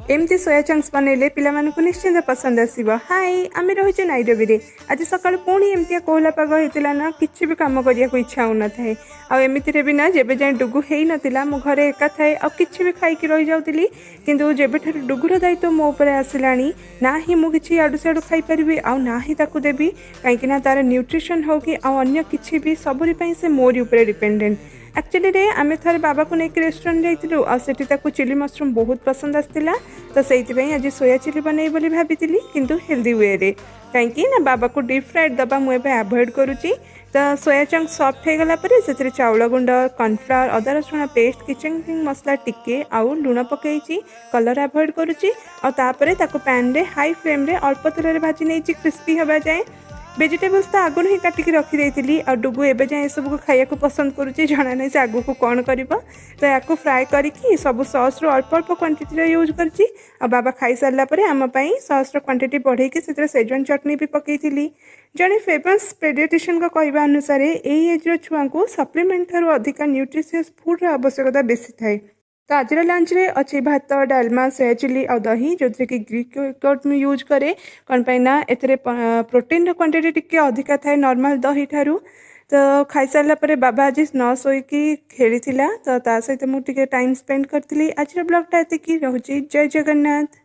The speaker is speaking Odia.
ଏମିତି ସୋୟା ଚଙ୍କ୍ସ ବନେଇଲେ ପିଲାମାନଙ୍କୁ ନିଶ୍ଚିନ୍ତ ପସନ୍ଦ ଆସିବ। ହାଇ, ଆମେ ରହୁଛୁ ନାଇରୋବିରେ। ଆଜି ସକାଳୁ ପୁଣି ଏମିତିଆ କୋହଲା ପାଗ ହେଇଥିଲା ନା, କିଛି ବି କାମ କରିବାକୁ ଇଚ୍ଛା ହେଉନଥାଏ। ଆଉ ଏମିତିରେ ବି ନା, ଯେବେ ଯାଏଁ ଡୁଗୁ ହେଇନଥିଲା, ମୁଁ ଘରେ ଏକା ଥାଏ ଆଉ କିଛି ବି ଖାଇକି ରହିଯାଉଥିଲି। କିନ୍ତୁ ଯେବେଠାରୁ ଡୁଗୁର ଦାୟିତ୍ୱ ମୋ ଉପରେ ଆସିଲାଣି, ନା ହିଁ ମୁଁ କିଛି ଇଆଡ଼ୁ ସିଆଡ଼ୁ ଖାଇପାରିବି ଆଉ ନା ହିଁ ତାକୁ ଦେବି। କାହିଁକିନା ତାର ନ୍ୟୁଟ୍ରିସନ୍ ହଉ କି ଆଉ ଅନ୍ୟ କିଛି ବି, ସବୁରି ପାଇଁ ସେ ମୋରି ଉପରେ ଡିପେଣ୍ଡେଣ୍ଟ। ଆକ୍ଚୁଆଲିରେ ଆମେ ଥରେ ବାବାକୁ ନେଇକି ରେଷ୍ଟୁରାଣ୍ଟ ଯାଇଥିଲୁ ଆଉ ସେଠି ତାକୁ ଚିଲି ମସରୁମ୍ ବହୁତ ପସନ୍ଦ ଆସିଥିଲା। ତ ସେଇଥିପାଇଁ ଆଜି ସୋୟା ଚିଲି ବନେଇବି ବୋଲି ଭାବିଥିଲି, କିନ୍ତୁ ହେଲ୍ଦି ୱେରେ। କାହିଁକି ନା ବାବାକୁ ଡିପ୍ ଫ୍ରାଏଡ଼୍ ଦେବା ମୁଁ ଏବେ ଆଭଏଡ଼୍ କରୁଛି। ତ ସୋୟା ଚଙ୍କ ସଫ୍ଟ ହେଇଗଲା ପରେ ସେଥିରେ ଚାଉଳ ଗୁଣ୍ଡ, କର୍ଣ୍ଣଫ୍ଲାୱାର, ଅଦା ରସୁଣ ପେଷ୍ଟ, କିଚେନ୍ କିଙ୍ଗ ମସଲା ଟିକେ ଆଉ ଲୁଣ ପକାଇଛି। କଲର୍ ଆଭଏଡ଼୍ କରୁଛି। ଆଉ ତାପରେ ତାକୁ ପ୍ୟାନ୍ରେ ହାଇ ଫ୍ଲେମ୍ରେ ଅଳ୍ପ ତେଲରେ ଭାଜି ନେଇଛି କ୍ରିସ୍ପି ହେବା ଯାଏଁ। ଭେଜିଟେବଲ୍ସ ତ ଆଗରୁ ହିଁ କାଟିକି ରଖିଦେଇଥିଲି। ଆଉ ଡୁଗୁ ଏବେ ଯାଏଁ ଏସବୁକୁ ଖାଇବାକୁ ପସନ୍ଦ କରୁଛି, ଜଣା ନାହିଁ ସେ ଆଗକୁ କ'ଣ କରିବ। ତ ୟାକୁ ଫ୍ରାଏ କରିକି ସବୁ ସସ୍ରୁ ଅଳ୍ପ ଅଳ୍ପ କ୍ୱାଣ୍ଟିଟିର ୟୁଜ୍ କରିଛି। ଆଉ ବାବା ଖାଇସାରିଲା ପରେ ଆମ ପାଇଁ ସସ୍ର କ୍ୱାଣ୍ଟିଟି ବଢ଼େଇକି ସେଥିରେ ସେଜୱାନ୍ ଚଟଣି ବି ପକାଇଥିଲି। ଜଣେ ଫେମସ୍ ପେଡ଼ିଆଟ୍ରିସିଆନଙ୍କ କହିବା ଅନୁସାରେ, ଏଇ ଏଜ୍ର ଛୁଆଙ୍କୁ ସପ୍ଲିମେଣ୍ଟ ଠାରୁ ଅଧିକା ନ୍ୟୁଟ୍ରିସିୟସ୍ ଫୁଡ଼ର ଆବଶ୍ୟକତା ବେଶୀ ଥାଏ। ତ ଆଜିର ଲଞ୍ଚରେ ଅଛି ଭାତ, ଡାଲମା, ସୋୟା ଚିଲି ଆଉ ଦହି, ଯେଉଁଥିରେ କି ଗ୍ରୀକ୍ ୟୋଗର୍ଟ ମୁଁ ୟୁଜ୍ କରେ। କ'ଣ ପାଇଁ ନା ଏଥିରେ ପ୍ରୋଟିନ୍ର କ୍ୱାଣ୍ଟିଟି ଟିକେ ଅଧିକା ଥାଏ ନର୍ମାଲ୍ ଦହି ଠାରୁ। ତ ଖାଇସାରିଲା ପରେ ବାବା ଆଜି ନ ଶୋଇକି ଖେଳିଥିଲା, ତ ତା ସହିତ ମୁଁ ଟିକେ ଟାଇମ୍ ସ୍ପେଣ୍ଡ କରିଥିଲି। ଆଜିର ବ୍ଲଗ୍ଟା ଏତିକି ରହୁଛି। ଜୟ ଜଗନ୍ନାଥ।